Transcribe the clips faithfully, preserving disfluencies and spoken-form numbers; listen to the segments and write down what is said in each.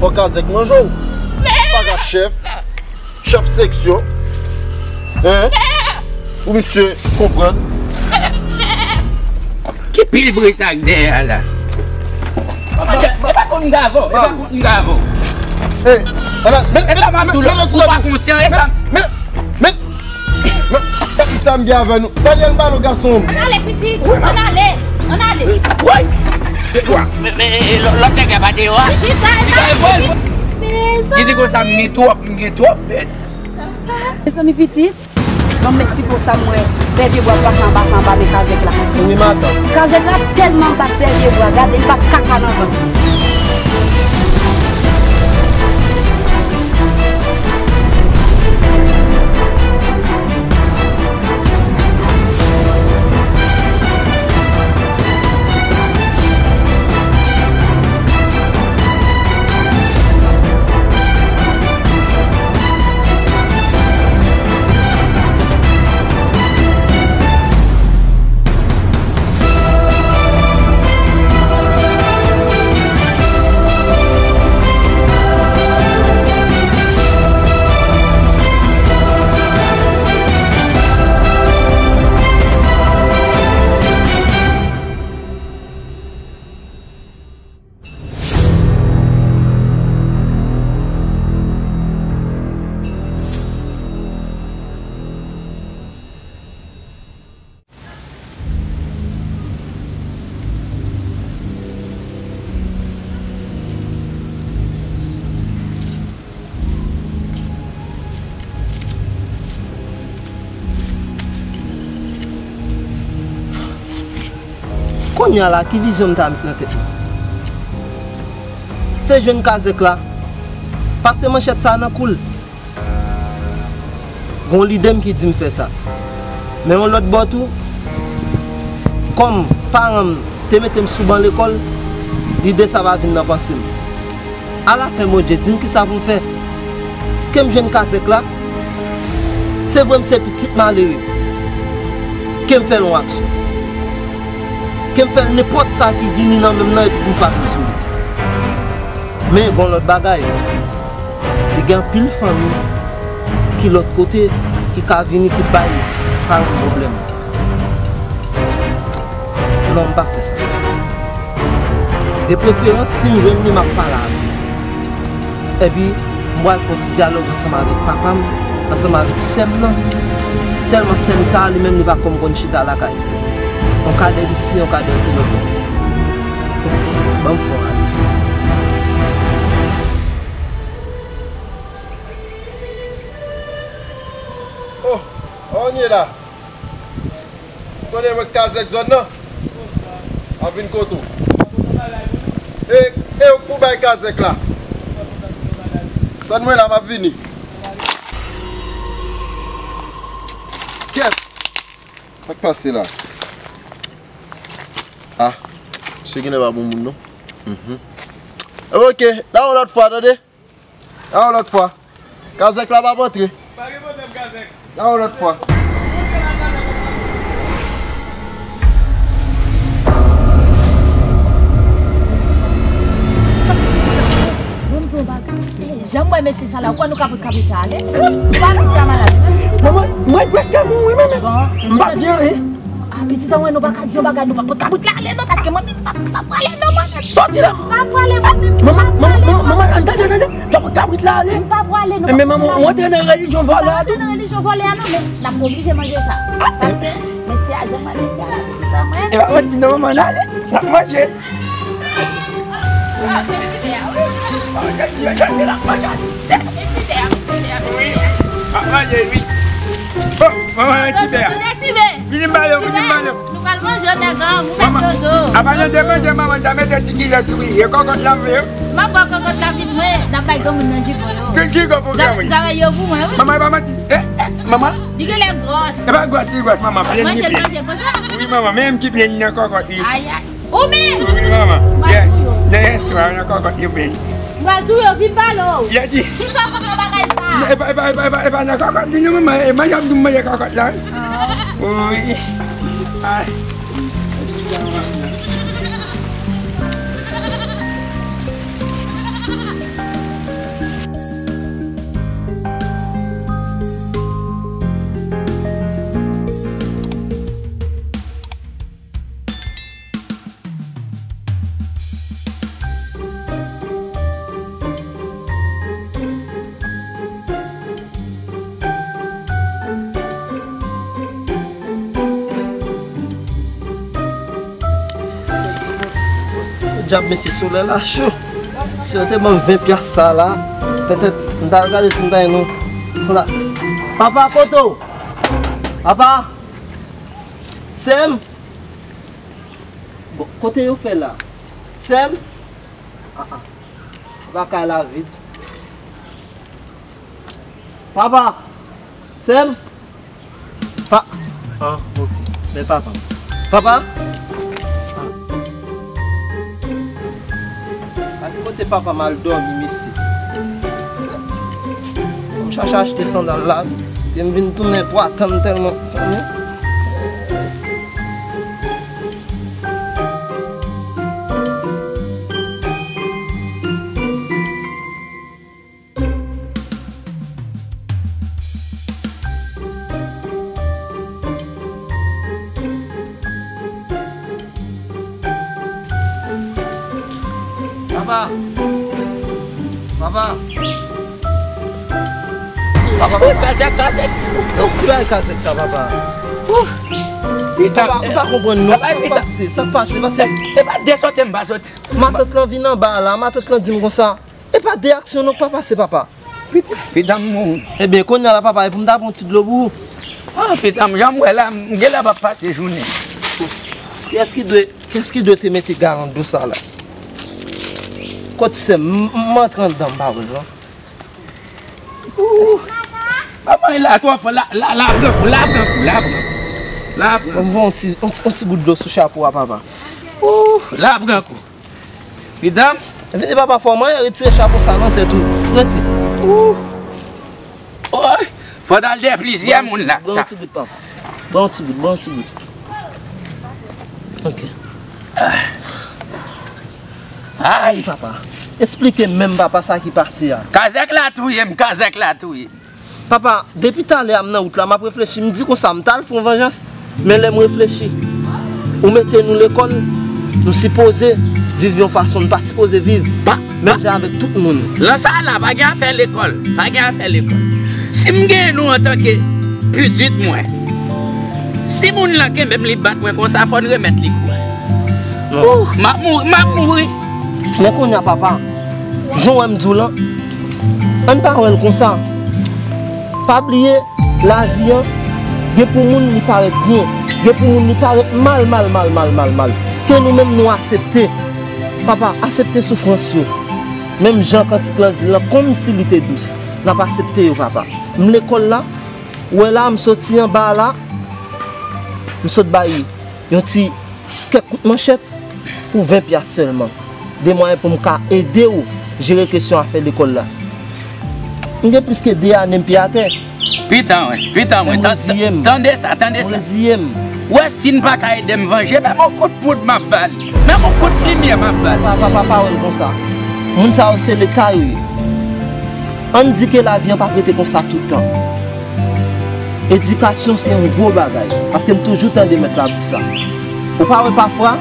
Bon, kazèk manje w. Paga chèf, chèf seksyon. Hein? Pou misye konprann. Ki pil bri sa k dèyè a la? E pa kont m gavò, e pa kont m gavò. Hey, ala, men, e sa m ap di w la, ou pa konsyan, e sa. Men, men, men, men, sa m gen avè nou. Daniel Malo, gason. Ann ale, pitit, ann ale, ann ale. Woy! Men, men, e, e, lò-, lòt nèg la pa deyò a? Pitit, sa, sa, pitit. Li di konsa, m gen twòp, m gen twòp bèt. Mezanmi, pitit. Ban m mèsi pou sa m wè. Pè Pyebwa ap pase anba sa anba men kazèk la. Wi, matant. Kazèk la tèlman bat Pè Pyebwa, gade, li bat kaka nan vant li. Kounye a la, ki vizyon m ta met nan tèt mwen? Se jwenn kazèk la, pase manchèt sa nan kou l. Gon lide m ki di m fè sa. Men yon lòt bò tou, kòm paran m te mete m sou ban lekòl, lide sa pa vin nan panse m. Alafen, Bondye, di m kisa pou m fè. Ke m jwenn kazèk la, se vre m se pitit malere. Ke m fè l yon aksyon. Ke m fè l nenpòt sa ki vini nan men m nan epi pou m fache sou li. Men gon lòt bagay. Li gen anpil fanmi ki lòt kote ki ka vini ki bay paran m pwoblèm. Non, m p ap fè sa. De preferans, si m jwenn li, m ap pale avè l. Epi, m pral fè yon ti dyalòg ansanm avèk papa m, ansanm avèk sè m nan. Tèlman sè m sa a, li menm, li pa kòm konn chita lakay. Yon kadè l isi, yon kadè l se lòt bò. Ban m fè yon rale. Oh, on ye la. Konnen mwen kazèk zòn nan. Ap vin kote w. E, e ou k pou bay kazèk la. Tann mwen la, m ap vini. Kèt! Sa k pase la? Ah, misye genlè pa bon moun non. Mhm. Ok, la yon lòt fwa, tande? La yon lòt fwa. Kazèk la p ap antre. Pa gen pwoblèm, kazèk. La yon lòt fwa. Ban m di w yon bagay. Eh, jan m wè mesye sa la, ou kwè nou ka pote kabrit sa ale? Ou pa mesye a malad. Manman, mwen prèske mouri, manman. Bon. M p ap di anyen. Ah, pitit an, mwen, nou pa ka di yon bagay, nou pa pot kabrit la ale non, paske mwen menm m pa, m pa prale non, mwen menm. Sòti la! M pa prale, mwen menm, m pa prale, mwen menm. Manman, manman, tande, tande, tande. Fè pot kabrit la ale. M pa prale, nou pa pot kabrit la ale. Men manman, ou antre nan relijyon vòlè a tou. M pa antre nan relijyon vòlè a non, men n ap oblije manje sa. Paske mesye a, jan mwen, mesye a la, pitit an, mwen. E pa manti non, manman, n ale. N ap manje. Wi. Ap manje, wi. Bon, manman, ti bè a. Vini m ba yo, vini m ba yo. Nou pral manje, nèg an, ou mèt dodo. Apa nan de manje, manman, ta mete ti kilè sou li. E kòkòt la m vle yo. M ap ba w kòkòt la vit mwen, n ap bay granmoun nan jipo yo. Tout jipo pou granmoun. Zòrèy yo pou mwen, wi. Manman, e pa manti. Eh, eh, manman. Li genlè gwòs. E pa gwòs, li gwòs, manman. Plen li plen. Manje, manje konsa. Wi, manman, menm ki plen li nan kòkòt li. Ay, ay. Ou menm! Wi, manman. Mwen tou yo. Dèyè istwa nan kòkòt li menm. Mwen tou yo, vin pale w. Vin pale w nan bagay sa. E pa, e pa, e pa, e pa, e pa nan kòkòt li non, manman. E manman ap di m manje kòkòt la. Ah. Wi. Ay. Dyab, mesye, solèy la cho. Si yo te ban m ven pyas sa la, petèt m t al gade si m ta jwenn yon sandal. Papa, kote w? Papa? Sè m? Bon, kote yo fè la? Sè m? Ah, ah. Papa, kay la vid. Papa! Sè m? Pa... Ah, ok. Men papa. Papa? Ah. A ki kote papa m al dòmi, mesye? M chache achte sandal la, epi m vin tounen pwa tann tèlman, zanmi. Papa! Papa! Papa, papa! Kazèk, kazèk! Ki bagay kazèk sa, papa? Papa, m pa konprann non. Sa k pase? Sa k pase? Pase. E pa de sote m pa sote. Matant lan vin anba la, matant lan di m konsa. E pa de aksyon non k pa pase, papa. Pita, pita m mouri. Ebyen, kounye a la, papa, e pou m ta pran ti dlo pou ou. Ah, pita m, jan m wè la, m genlè p ap pase jounen. Kiyès ki dwe, kiyès ki dwe te mete garan dlo sa la? Kot sè m, m, m antre anndan, m pa wè l non. Ooh. Papa, e la twò fò, la, la, la pran kou, la pran kou, la pran kou. La pran kou. Ban m voye yon ti, yon ti, yon ti gout dlo sou chapo a, papa. Ooh, la pran kou. Medam. Vini papa, fò mwen retire chapo sa nan tèt ou. Rete. Ooh. Oy. Fò n al dèyè plizyè moun la. Ban yon ti gout, papa. Ban yon ti gout, ban yon ti gout. Ok. Ay, papa. Esplike m menm, papa, sa ki pase a. Kazèk la touye m, kazèk la touye m. Papa, depi talè a m nan wout la, m ap reflechi, m di konsa, m t al fè yon vanjans, men lè m reflechi, ou mete nou lekòl, nou sipoze viv yon fason, nou pa sipoze viv menm jan avèk tout moun. Lan sa la, pa gen afè lekòl, pa gen afè lekòl. Si m genyen nou antanke pitit mwen, si moun lan kenbe m, li bat mwen konsa, fò n remèt li kou. Non. Ooh, m ap mouri, m ap mouri. Men kounye a, papa, jan w wè m di w lan, ann pa wè l konsa. Pa bliye, lavi an, gen pou moun li parèt byen, gen pou moun li parèt mal, mal, mal, mal, mal, mal. Ke nou menm nou aksepte. Papa, aksepte soufrans yo. Menm jan kantik lan di l lan, kòmsi li te dous, n ap aksepte yo, papa. M lekòl la, ou wè la, m soti anba la, m sot bay yon ti kèk kout manchèt pou ven pyas sèlman. De mwayen pou m ka ede w jere kesyon afè lekòl la. M gen plis ke de ane m pye atè. Pitan mwen, pitan mwen. Mwen reziye m. Tande sa, tande sa. Mwen reziye m. Ou wè, si n pa ka ede m vanje, menm yon kout poud m ap ba l. Menm yon kout limyè m ap ba l. Papa, papa, pa wè l konsa. Moun sa yo se leta yo ye. Ann di ke lavi an p ap rete konsa tout tan. Edikasyon se yon gwo bagay, paske m toujou tande mèt la ap di sa. Ou pa wè pafwa,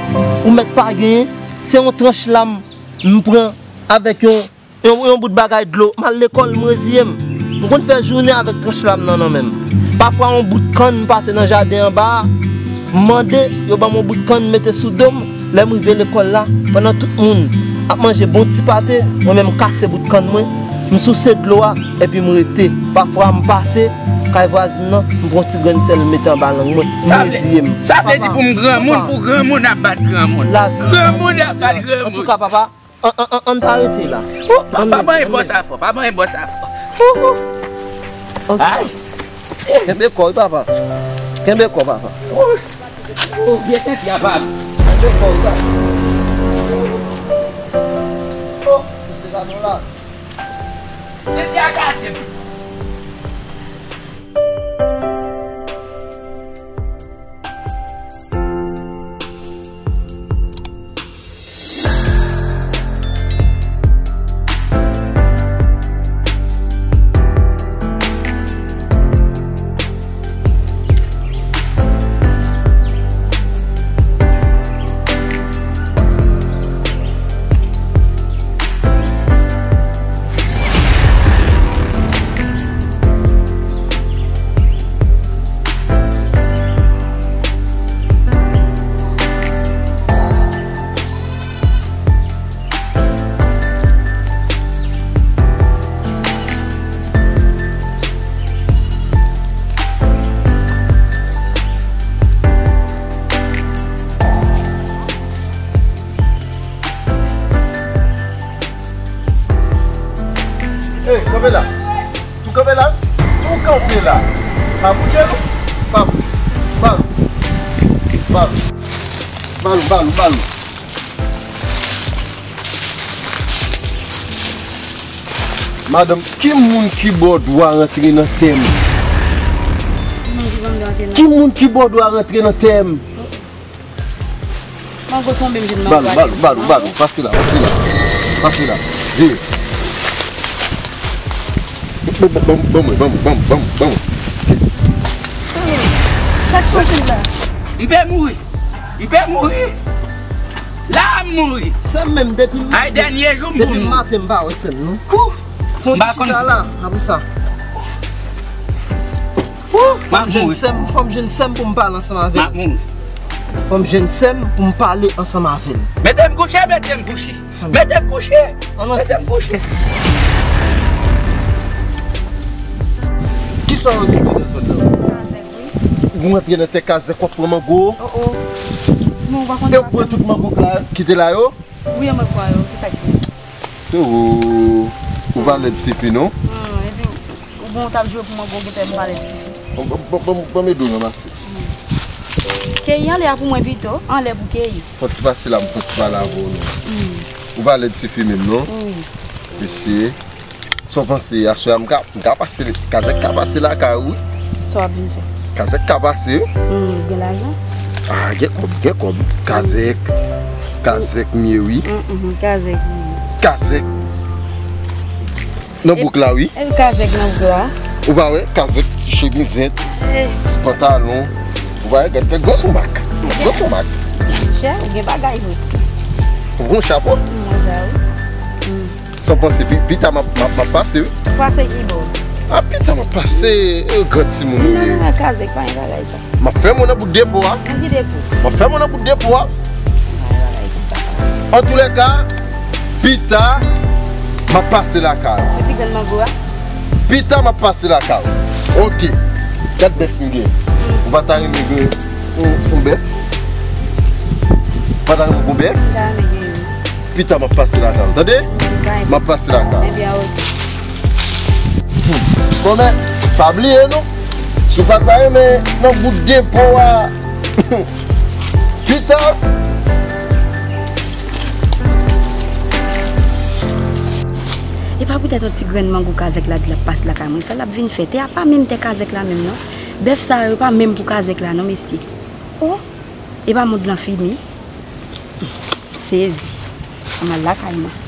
ou mèt pa genyen, se yon tranch lam m pran avèk yon, yon, yon bout bagay dlo. M al lekòl, m reziye m. M konn fè jounen avèk tranch lam nan nan men m. Pafwa, yon bout kann m pase nan jaden anba a, m mande yo ban m yon bout kann m mete sou do m. Lè m rive lekòl la, pandan tout moun ap manje bon ti pate, mwen menm m kase bout kann mwen, m souse dlo a, epi m rete. Pafwa m pase kay vwazin nan, m pran ti grenn sèl m mete anba lang mwen, m reziye m. Sa vle di pou m granmoun, pou granmoun ap bat granmoun. Granmoun ap bat granmoun. Antouka, papa, ann, ann, ann, ann pa rete la. Ooh, pa, pa ban e bò sa fò, pa ban e bò sa fò. Ooh, ooh. Antouka. Ay. Kenbe kò w, papa. Kenbe kò w, papa. Ooh. Oh, vye senti a pa. Kenbe kò w, papa. Oh, se pa nou la. Senti a kase m. Ey, kanpe la. Tou kanpe la. Tou kanpe la. Pa bouje non. Pa bouje. Ba l. Ba l. Ba l, ba l, ba l. Madanm, ki moun ki ba w dwa rantre nan tè m? Ki moun ki ban m dwa rantre nan Ki moun ki ba w dwa rantre nan tè m? Mango tonbe, m jwenn mango. Ba l, ba l, ba l, ba l, pase la, pase la. Pase la. Vire. Ban, ban, ban, ban mwen, ban mwen, ban mwen, ban mwen, ban mwen. Sa k pase la? M pe mouri. M pe mouri. La, m mouri. Sè m menm depi Ay, dènye jou m pou depi mouri. Maten m pa wè sè m non. Kou. Fon M pa ti konn. Chita la, apre sa. Fou, Fò m m ap jwenn mouri. Sè m, fò m jwenn sè m pou m pale ansanm avè M ap l. Mouri. Fò m jwenn sè m pou m pale ansanm avè l. Mete m kouche, mete m kouche. Mete m kouche. Mete m kouche. Kisa w di mwen nan zòn nan? Ou rantre nan tè kazèk w ap pran mango? Oh, oh. Non, ou pa konn E ou pran tout mango k la, ki te la yo? Wi, mwen pran yo. Kisa k gen? Se ou, ou pa lèd tifi non? Hmm, epi ou bon, ou t ap jwe pou mango, ou gentan m pa lèd tifi. Bon, bon, bon, bon, bon, m ede w ranmase. Keyi anlè a pou mwen pito, anlè pou keyi. Fò ti pase la, m fò ti pale avè w non. Ou pa lèd tifi menm non? Wi. Mesye, sa w panse, aswè a m ka, m ka pase, kazèk ka pase lakay ou wi. Sa w ap vin fè? Kazèk ka pase wi. Hmm, gen lajan? Ah, gen kòb, gen kòb. Kazèk, kazèk m ye wi. Mm, mm, kazèk m ye. Kazèk. Nan bouk la wi. E kazèk nan bouk la. Ou pa wè? Kazèk ti chemizèt, ti pantalon. Ou pa wè? Gad, gad, gwo sou mak. Gwo sou mak. Chè, ou gen bagay vre. Ou gen chapo? Mwen sa wi. Sa w panse? Pi, pita m ap, m ap, m ap pase wi. Pase ki bò? Ah, pita m ap pase. E gran timoun ou ye. Non, non, non, kazèk pa gen bagay sa. M ap fè mwen nan bout depo a. Nan ki depo? M ap fè mwen nan bout depo a. Ay, bagay konsa. Antoulèka, pita, m ap pase lakay ou. Yon ti grenn mango a? Pita, m ap pase lakay ou. Oke. Gad bèf m gen. Ou pa ta renmen gen yon, yon bèf? Ou pa ta renmen gen yon bèf? M ta renmen gen yon. Pita, m ap pase lakay ou. Tande? M ap pase lakay ou. Ebyen, oke. Bon, men, pa bliye non. Si w pa ta renmen nan bout depo a, pita. E pa poutèt yon ti grenn mango kazèk la di l ap pase lakay mwen, sa l ap vin fè? Tè a pa menm tè kazèk la menm non. Bèf sa yo pa menm pou kazèk la non, mesye. Oh, e pa mond lan fini. M sezi. Ann al lakay mwen.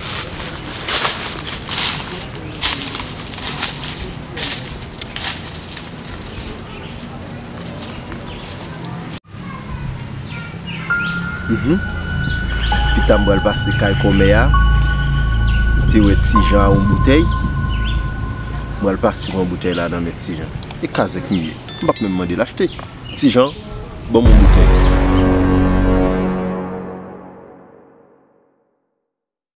Mhm. Pita m pral pase kay kòmè a. M te wè Ti Jan a yon boutèy. M pral pase pran boutèy la nan men Ti Jan. E kazèk m ye. M p ap menm mande l achte. Ti Jan, ban m yon boutèy.